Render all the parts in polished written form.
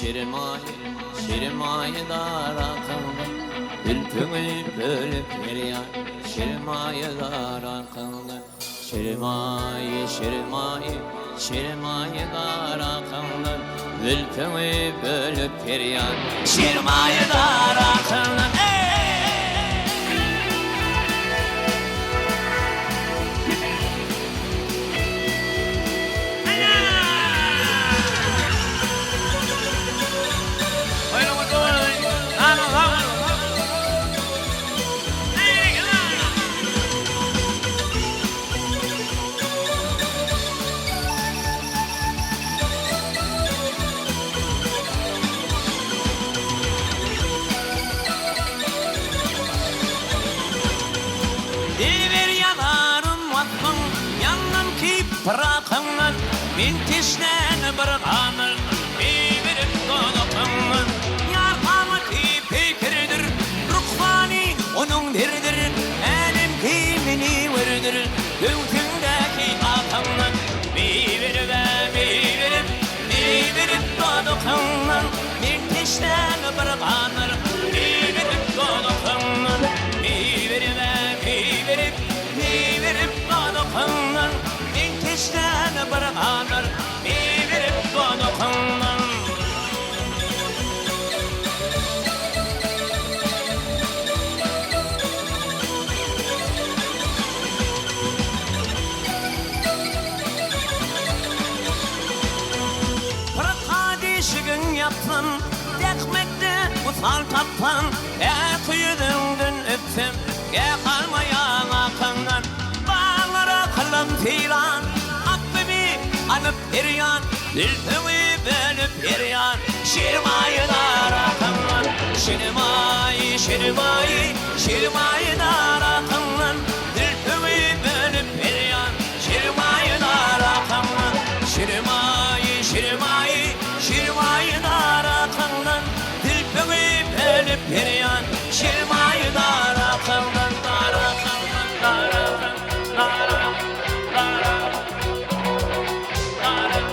şirmaýy, şirmaýy darakyňdan, Zülpüňi bölüp berýän, şirmaýy darakyňdan, Şirmaýy, şirmaýy, şirmaýy darakyňdan, Zülpüňi bölüp berýän, şirmaýy darakyňdan, Eý! Dilber ýazarym waspyň Ýandym ki pyrakyňdan Men teşnäni bir ganyr Meý berip dodakyňdan Ýar kamaty peýkerdir Ruhsany onuň zerdir Älem keýmini werdir Göwsüňdäki akyňdan Meý berib-ä meý berip Meý berip dodakyňdan Men teşnäni bir ganyr Meý berip dodakyňdan Meý berib-ä meý berip Meý berip dodakyňdan Men teşnäni bir ganyr Meý berip dodakyňdan. Pyrka deşigiň ýapsam, Zähmetde wysal tapsam, Gäh ýüzüňden öpsem, Gäh alma ýaňakyňdan. Baglara kylam seýran, Aklymy alyp her ýan, Zülpüňi bölüp her ýan, Şirmaýy darakyňdan. Şirmaýy, şirmaýy, şirmaýy darakyňdan, Zülpüňi bölüp her ýan, Şirmaýy darakyňdan. Şirmaýy, şirmaýy, şirmaýy darakyňdan, Zülpüňi bölüp her ýan, Şirmaýy darakyňdan, darakyňdan, darakyňdan, darak, darak, darak.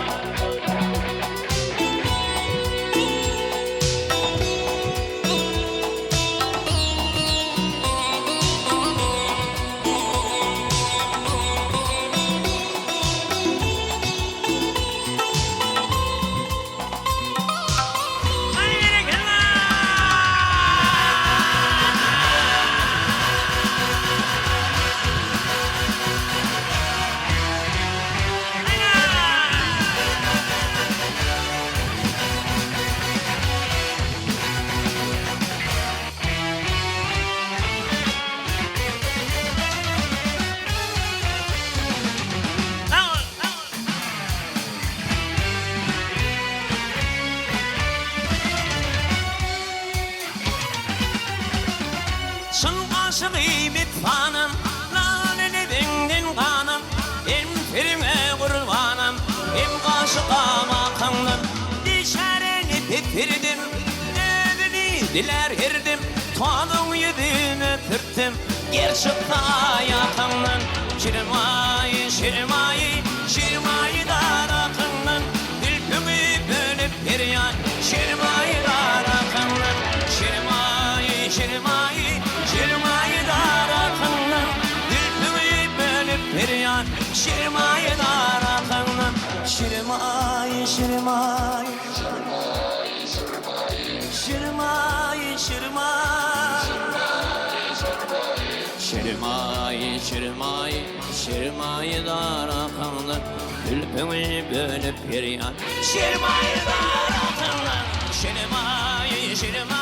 Çyn aşygy betsanam, Lale lebiňden ganam, Hem seriňe gurbanam, Hem gaşy gamakyňdan. Biçäre nepes herdim, Özüni dilär herdim, Tozuň ýüzüne sürtsem, Ger çyksa ýakaňdan. Şirmaýy, şirmaýy, şirmaýy darakyňdan, Zülpüňi bölüp her ýan, Şirmaýy darakyňdan. Şirmaýy, şirmaýy, şirmaýy darakyňdan, Zülpüňi bölüp her ýan, Şirmaýy darakyňdan. Şirmaýy, şirmaýy. Şirmaýy, şirmaýy. Şirmaýy, şirmaýy, şirmaýy darakaňdan, Zülpüňi bölüp her ýan. Şirmaýy darakaňdan, Şirmaýy, şirmaýy.